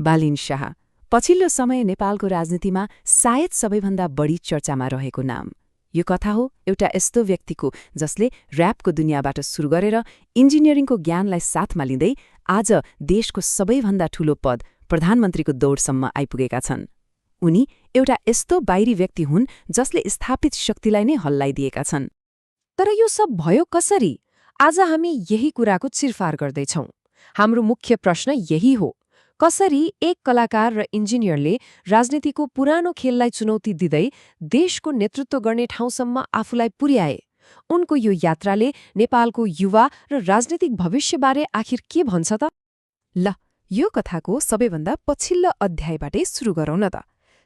बालिन शाह पछिल्लो समय नेपालको राजनीतिमा सायद सबैभन्दा बढी चर्चामा रहेको नाम। यो कथा हो एउटा यस्तो व्यक्तिको जसले र्यापको दुनियाँबाट सुरु गरेर इन्जिनियरिङको ज्ञानलाई साथमा लिँदै आज देशको सबैभन्दा ठूलो पद प्रधानमन्त्रीको दौडसम्म आइपुगेका छन्। उनी एउटा यस्तो बाहिरी व्यक्ति हुन् जसले स्थापित शक्तिलाई नै हल्लाइदिएका छन्। तर यो सब भयो कसरी? आज हामी यही कुराको चिरफार गर्दैछौं। हाम्रो मुख्य प्रश्न यही हो, कसरी एक कलाकार र इन्जिनियरले राजनीतिको पुरानो खेललाई चुनौती दिँदै देशको नेतृत्व गर्ने ठाउँसम्म आफूलाई पुर्याए? उनको यो यात्राले नेपालको युवा र राजनीतिक भविष्यबारे आखिर के भन्छ त? ल, यो कथाको सबैभन्दा पछिल्लो अध्यायबाटै सुरु गरौँ न त।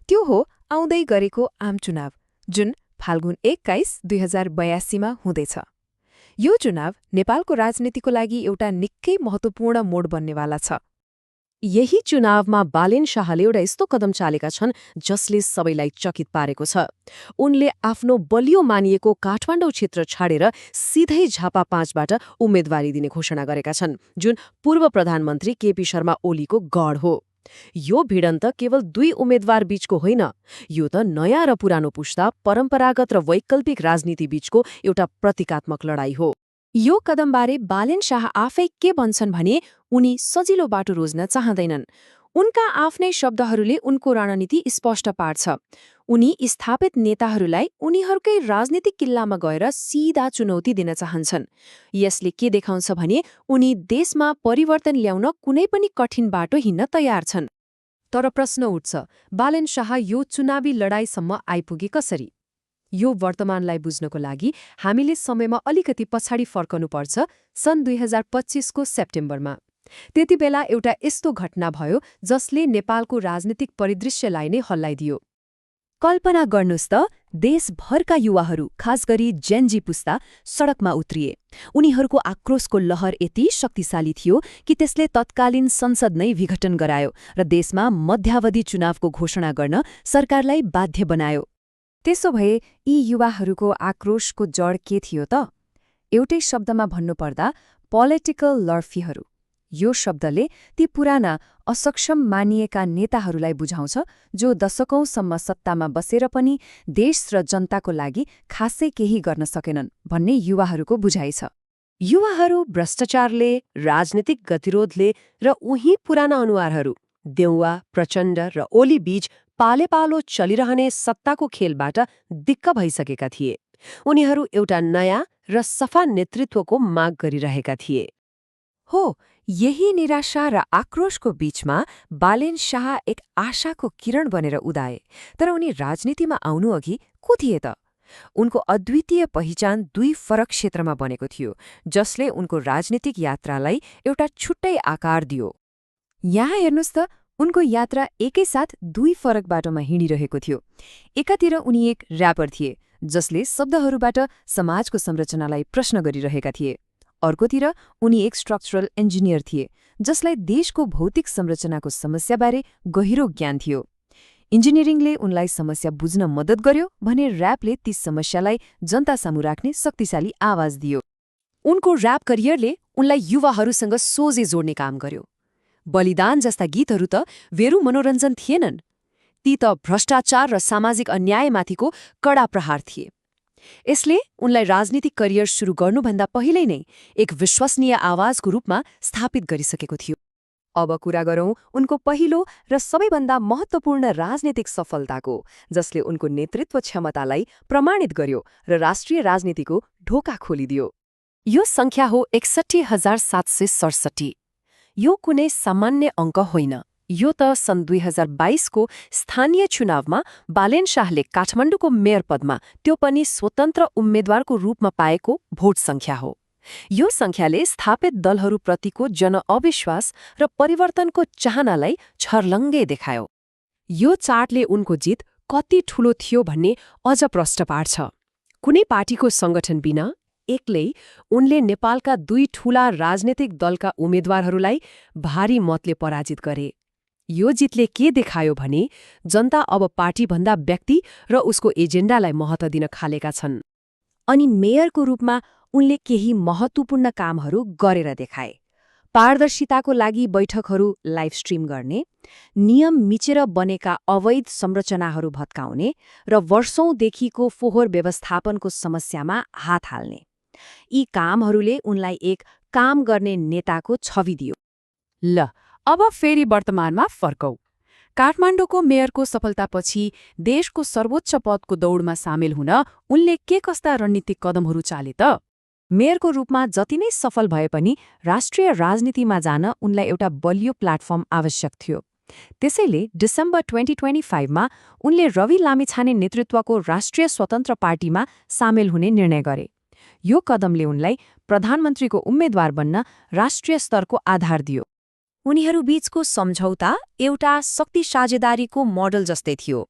त्यो हो आउँदै गरेको आम चुनाव, जुन फाल्गुन 21, 2082 मा हुँदैछ। यो चुनाव नेपालको राजनीतिको लागि एउटा निकै महत्त्वपूर्ण मोड बन्नेवाला छ। यही चुनावमा बालेन शाहले एउटा यस्तो कदम चालेका छन् जसले सबैलाई चकित पारेको छ। उनले आफ्नो बलियो मानिएको काठमाडौँ क्षेत्र छाडेर सिधै झापा 5बाट उम्मेदवारी दिने घोषणा गरेका छन्, जुन पूर्व प्रधानमन्त्री केपी शर्मा ओलीको गढ हो। यो भिडन्त केवल दुई उम्मेदवार बीचको होइन, यो त नयाँ र पुरानो पुस्ता, परम्परागत र वैकल्पिक राजनीति बीचको एउटा प्रतीकात्मक लडाईँ हो। यो कदमबारे बालेन शाह आफै के भन्छन् भने उनी सजिलो बाटो रोज्न चाहँदैनन्। उनका आफ्नै शब्दहरूले उनको रणनीति स्पष्ट पार्छ। उनी स्थापित नेताहरूलाई उनीहरूकै राजनीतिक किल्लामा गएर सीधा चुनौती दिन चाहन्छन्। यसले के देखाउँछ भने उनी देशमा परिवर्तन ल्याउन कुनै पनि कठिन बाटो हिँड्न तयार छन्। तर प्रश्न उठ्छ, बालेन शाह यो चुनावी लडाईँसम्म आइपुगे कसरी? यो वर्तमानलाई बुझ्नको लागि हामीले समयमा अलिकति पछाडि फर्कनुपर्छ, सन् 2025 को सेप्टेम्बरमा। त्यति बेला एउटा यस्तो घटना भयो जसले नेपालको राजनीतिक परिदृश्यलाई नै हल्लाइदियो। कल्पना गर्नुस् त, देशभरका युवाहरू, खास गरी जेनजी पुस्ता, सडकमा उत्रिए। उनीहरूको आक्रोशको लहर यति शक्तिशाली थियो कि त्यसले तत्कालीन संसद नै विघटन गरायो र देशमा मध्यावधि चुनावको घोषणा गर्न सरकारलाई बाध्य बनायो। त्यसो भए यी युवाहरूको आक्रोशको जड के थियो त? एउटै शब्दमा भन्नुपर्दा पोलिटिकल लर्फीहरू। यो शब्दले ती पुराना, असक्षम मानिएका नेताहरूलाई बुझाउँछ जो दशकौंसम्म सत्तामा बसेर पनि देश र जनताको लागि खासै केही गर्न सकेनन् भन्ने युवाहरूको बुझाइ छ। युवाहरू भ्रष्टाचारले, राजनीतिक गतिरोधले र उही पुराना अनुहारहरू देउवा, प्रचण्ड र ओली बीच पालेपालो चलिरहने सत्ताको खेलबाट दिक्क भइसकेका थिए। उनीहरू एउटा नयाँ र सफा नेतृत्वको माग गरिरहेका थिए। हो, यही निराशा र आक्रोशको बीचमा बालेन शाह एक आशाको किरण बनेर उदाए। तर उनी राजनीतिमा आउनु अघि को थिए त? उनको अद्वितीय पहिचान दुई फरक क्षेत्रमा बनेको थियो, जसले उनको राजनीतिक यात्रालाई एउटा छुट्टै आकार दियो। यहाँ हेर्नुस् त, उनको यात्रा एकैसाथ दुई फरक बाटोमा हिँडिरहेको थियो। एकातिर उनी एक र्यापर थिए जसले शब्दहरूबाट समाजको संरचनालाई प्रश्न गरिरहेका थिए। अर्कोतिर उनी एक स्ट्रक्चरल इन्जिनियर थिए जसलाई देशको भौतिक संरचनाको समस्याबारे गहिरो ज्ञान थियो। इन्जिनियरिङले उनलाई समस्या बुझ्न मद्दत गर्यो भने र्यापले ती समस्यालाई जनतासामु राख्ने शक्तिशाली आवाज दियो। उनको र्याप करियरले उनलाई युवाहरूसँग सोझे जोड्ने काम गर्यो। बलिदान जस्ता गीतहरू त वेरु मनोरञ्जन थिएनन्, ती त भ्रष्टाचार र सामाजिक अन्यायमाथिको कडा प्रहार थिए। यसले उनलाई राजनीतिक करियर सुरु गर्नुभन्दा पहिल्यै नै एक विश्वसनीय आवाजको रूपमा स्थापित गरिसकेको थियो। अब कुरा गरौँ उनको पहिलो र सबैभन्दा महत्त्वपूर्ण राजनीतिक सफलताको, जसले उनको नेतृत्व क्षमतालाई प्रमाणित गर्यो र राष्ट्रिय राजनीतिको ढोका खोलिदियो। यो सङ्ख्या हो 61,767। यो कुनै सामान्य अङ्क होइन। यो त सन् 2022 को स्थानीय चुनावमा बालेन शाहले काठमाडौँको मेयर पदमा, त्यो पनि स्वतन्त्र उम्मेद्वारको रूपमा पाएको भोट सङ्ख्या हो। यो सङ्ख्याले स्थापित दलहरूप्रतिको जनअविश्वास र परिवर्तनको चाहनालाई छर्लङ्गै देखायो। यो चार्टले उनको जित कति ठूलो थियो भन्ने अझ प्रष्ट पार्छ। कुनै पार्टीको सङ्गठन बिना एक्लै उनले नेपालका दुई ठूला राजनीतिक दलका उम्मेद्वारहरूलाई भारी मतले पराजित गरे। यो जितले के देखायो भने जनता अब पार्टीभन्दा व्यक्ति र उसको एजेन्डालाई महत्त्व दिन थालेका छन्। अनि मेयरको रूपमा उनले केही महत्त्वपूर्ण कामहरू गरेर देखाए। पारदर्शिताको लागि बैठकहरू लाइभ स्ट्रिम गर्ने, नियम मिचेर बनेका अवैध संरचनाहरू भत्काउने र वर्षौंदेखिको फोहोर व्यवस्थापनको समस्यामा हात हाल्ने। यी कामहरूले उनलाई एक काम गर्ने नेताको छवि दियो। ल अब फेरि वर्तमानमा फर्कौं। काठमाडौँको मेयरको सफलतापछि देशको सर्वोच्च पदको दौडमा सामेल हुन उनले के कस्ता रणनीतिक कदमहरू चाले त? मेयरको रूपमा जति नै सफल भए पनि राष्ट्रिय राजनीतिमा जान उनलाई एउटा बलियो प्लेटफर्म आवश्यक थियो। त्यसैले डिसेम्बर 2025मा उनले रवि लामिछाने नेतृत्वको राष्ट्रिय स्वतन्त्र पार्टीमा सामेल हुने निर्णय गरे। यो कदमले उनलाई प्रधानमन्त्रीको उम्मेद्वार बन्न राष्ट्रिय स्तरको आधार दियो। उनीहरूबीचको सम्झौता एउटा शक्ति साझेदारीको मोडल जस्तै थियो।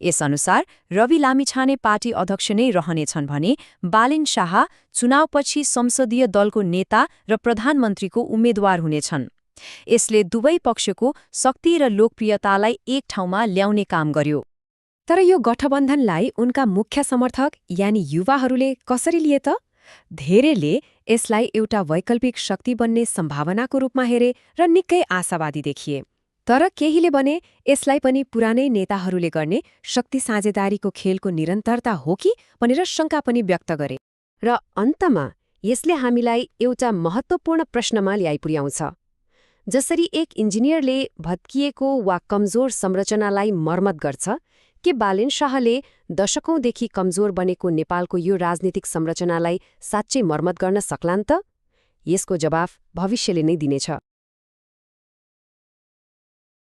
यसअनुसार रवि लामिछाने पार्टी अध्यक्ष नै रहनेछन् भने बालिन शाह चुनावपछि संसदीय दलको नेता र प्रधानमन्त्रीको उम्मेद्वार हुनेछन्। यसले दुवै पक्षको शक्ति र लोकप्रियतालाई एक ठाउँमा ल्याउने काम गर्यो। तर यो गठबन्धनलाई उनका मुख्य समर्थक यानि युवाहरूले कसरी लिए त? धेरैले यसलाई एउटा वैकल्पिक शक्ति बन्ने सम्भावनाको रूपमा हेरे र निकै आशावादी देखिए। तर केहीले भने यसलाई पनि पुरानै नेताहरूले गर्ने शक्ति साझेदारीको खेलको निरन्तरता हो कि भनेर शङ्का पनि व्यक्त गरे। र अन्तमा यसले हामीलाई एउटा महत्त्वपूर्ण प्रश्नमा ल्याइ पुर्याउँछ। जसरी एक इन्जिनियरले भत्किएको वा कमजोर संरचनालाई मर्मत गर्छ, के बालिन शाहले दशकौंदेखि कमजोर बनेको नेपालको यो राजनीतिक संरचनालाई साँच्चै मर्मत गर्न सक्लान् त? यसको जवाफ भविष्यले नै दिनेछ।